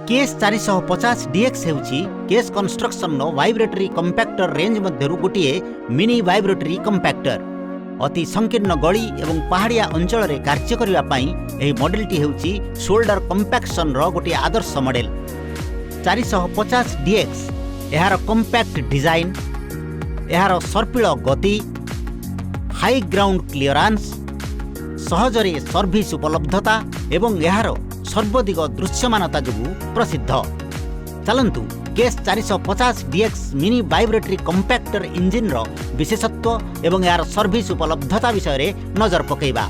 Case 450 dx ହେଉଛି case କନଷ୍ଟ୍ରକ୍ସନର ଭାଇବ୍ରେଟରୀ କମ୍ପାକ୍ଟର range ମଧ୍ୟରୁ ଗୋଟିଏ ମିନି ଭାଇବ୍ରେଟରୀ କମ୍ପାକ୍ଟର। ଅତି ସଂକୀର୍ଣ୍ଣ ଗଳି ଏବଂ ପାହାଡ଼ିଆ ଅଞ୍ଚଳରେ କାର୍ଯ୍ୟ କରିବା ପାଇଁ ଏହି ମଡେଲଟି ହେଉଛି ସୋଲ୍ଡର କମ୍ପାକ୍ସନର ଗୋଟିଏ ଆଦର୍ଶ ମଡେଲ। 450 ଡିଏକ୍ସ ଏହାର କମ୍ପାକ୍ଟ ଡିଜାଇନ୍, ଏହାର ସର୍ପିଳ ଗତି, ହାଇ ଗ୍ରାଉଣ୍ଡ କ୍ଲିୟରାନ୍ସ, ସହଜରେ ସର୍ଭିସ ଉପଲବ୍ଧତା ଏବଂ ଏହାର ସର୍ବଦିଗ ଦୃଶ୍ୟମାନତା ଯୋଗୁଁ ପ୍ରସିଦ୍ଧ। ଚାଲନ୍ତୁ, କେସ୍ 450 ଡିଏକ୍ସ ମିନି ଭାଇବ୍ରେଟରୀ କମ୍ପାକ୍ଟର ଇଞ୍ଜିନ୍ର ବିଶେଷତ୍ୱ ଏବଂ ଏହାର ସର୍ଭିସ ଉପଲବ୍ଧତା ବିଷୟରେ ନଜର ପକାଇବା।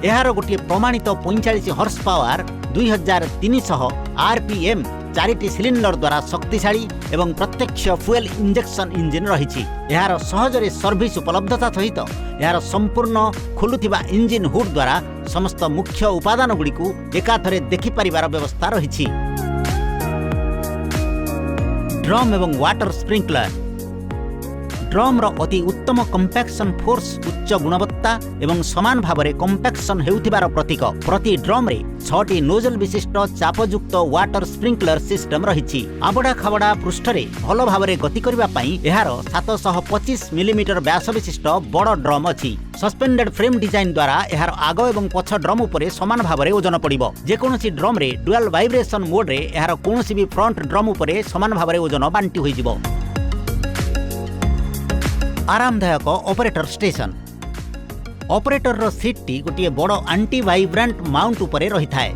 ଏହାର ଗୋଟିଏ ପ୍ରମାଣିତ 45 ହର୍ସ ପାୱାର, 2300 ଆର୍ପିଏମ୍, ଚାରିଟି ସିଲିଣ୍ଡର ଦ୍ୱାରା ଶକ୍ତିଶାଳୀ ଏବଂ ପ୍ରତ୍ୟକ୍ଷ ଫୁଏଲ୍ ଇଞ୍ଜେକ୍ସନ୍ ଇଞ୍ଜିନ୍ ରହିଛି। ଏହାର ସହଜରେ ସର୍ଭିସ ଉପଲବ୍ଧତା ସହିତ ଏହାର ସମ୍ପୂର୍ଣ୍ଣ ଖୋଲୁଥିବା ଇଞ୍ଜିନ୍ ହୁଡ୍ ଦ୍ୱାରା ସମସ୍ତ ମୁଖ୍ୟ ଉପାଦାନଗୁଡ଼ିକୁ ଏକାଥରେ ଦେଖିପାରିବାର ବ୍ୟବସ୍ଥା ରହିଛି। ଡ୍ରମ୍ ଏବଂ ୱାଟର ସ୍ପ୍ରିଙ୍କଲର। ଡ୍ରମ୍ର ଅତି ଉତ୍ତମ କମ୍ପାକ୍ସନ୍ ଫୋର୍ସ ଉଚ୍ଚ ଗୁଣବତ୍ତା ଏବଂ ସମାନ ଭାବରେ କମ୍ପାକ୍ସନ୍ ହେଉଥିବାର ପ୍ରତୀକ। ପ୍ରତି ଡ୍ରମ୍ରେ ଛଅଟି ନୋଜଲ ବିଶିଷ୍ଟ ଚାପଯୁକ୍ତ ୱାଟର ସ୍ପ୍ରିଙ୍କଲର ସିଷ୍ଟମ ରହିଛି। ଆବଡ଼ା ଖାବଡ଼ା ପୃଷ୍ଠରେ ଭଲ ଭାବରେ ଗତି କରିବା ପାଇଁ ଏହାର 725 ମିଲିମିଟର ବ୍ୟାସ ବିଶିଷ୍ଟ ବଡ଼ ଡ୍ରମ୍ ଅଛି। ସସ୍ପେଣ୍ଡେଡ୍ ଫ୍ରେମ୍ ଡିଜାଇନ୍ ଦ୍ୱାରା ଏହାର ଆଗ ଏବଂ ପଛ ଡ୍ରମ୍ ଉପରେ ସମାନ ଭାବରେ ଓଜନ ପଡ଼ିବ। ଯେକୌଣସି ଡ୍ରମ୍ରେ ଡୁଆଲ୍ ଭାଇବ୍ରେସନ୍ ମୋଡ୍ରେ ଏହାର କୌଣସି ବି ଫ୍ରଣ୍ଟ ଡ୍ରମ୍ ଉପରେ ସମାନ ଭାବରେ ଓଜନ ବାଣ୍ଟି ହୋଇଯିବ। ଆରାମଦାୟକ ଅପରେଟର ଷ୍ଟେସନ। ଅପରେଟରର ସିଟ୍ଟି ଗୋଟିଏ ବଡ଼ ଆଣ୍ଟି ଭାଇବ୍ରାଣ୍ଟ ମାଉଣ୍ଟ ଉପରେ ରହିଥାଏ।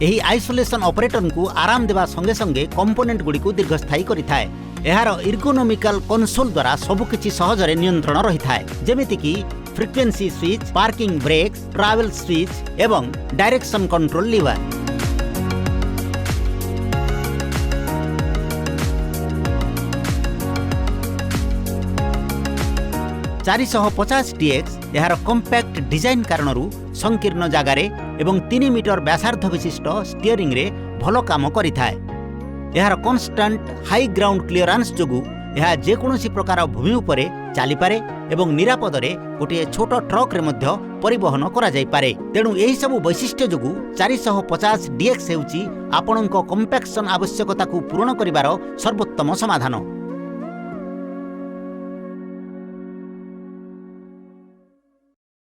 ଏହି ଆଇସୋଲେସନ୍ ଅପରେଟରଙ୍କୁ ଆରାମ ଦେବା ସଙ୍ଗେ ସଙ୍ଗେ କମ୍ପୋନେଣ୍ଟ ଗୁଡ଼ିକୁ ଦୀର୍ଘସ୍ଥାୟୀ କରିଥାଏ। ଏହାର ଇର୍ଗୋନୋମିକାଲ କନସୋଲ ଦ୍ୱାରା ସବୁକିଛି ସହଜରେ ନିୟନ୍ତ୍ରଣ ରହିଥାଏ, ଯେମିତିକି frequency switch, parking brakes, travel switch ଏବଂ ଡାଇରେକ୍ସନ୍ କଣ୍ଟ୍ରୋଲ ଲିଭର। 450 ଡିଏକ୍ସ ଏହାର କମ୍ପାକ୍ଟ ଡିଜାଇନ୍ କାରଣରୁ ସଂକୀର୍ଣ୍ଣ ଜାଗାରେ ଏବଂ 3 ମିଟର ବ୍ୟାସାର୍ଦ୍ଧ ବିଶିଷ୍ଟ ଷ୍ଟିୟରିଂରେ ଭଲ କାମ କରିଥାଏ। ଏହାର କନଷ୍ଟାଣ୍ଟ ହାଇ ଗ୍ରାଉଣ୍ଡ କ୍ଲିୟରାନ୍ସ ଯୋଗୁଁ ଏହା ଯେକୌଣସି ପ୍ରକାର ଭୂମି ଉପରେ ଚାଲିପାରେ ଏବଂ ନିରାପଦରେ ଗୋଟିଏ ଛୋଟ ଟ୍ରକ୍ରେ ମଧ୍ୟ ପରିବହନ କରାଯାଇପାରେ। ତେଣୁ ଏହିସବୁ ବୈଶିଷ୍ଟ୍ୟ ଯୋଗୁଁ 450 ଡିଏକ୍ସ ହେଉଛି ଆପଣଙ୍କ କମ୍ପାକ୍ସନ୍ ଆବଶ୍ୟକତାକୁ ପୂରଣ କରିବାର ସର୍ବୋତ୍ତମ ସମାଧାନ।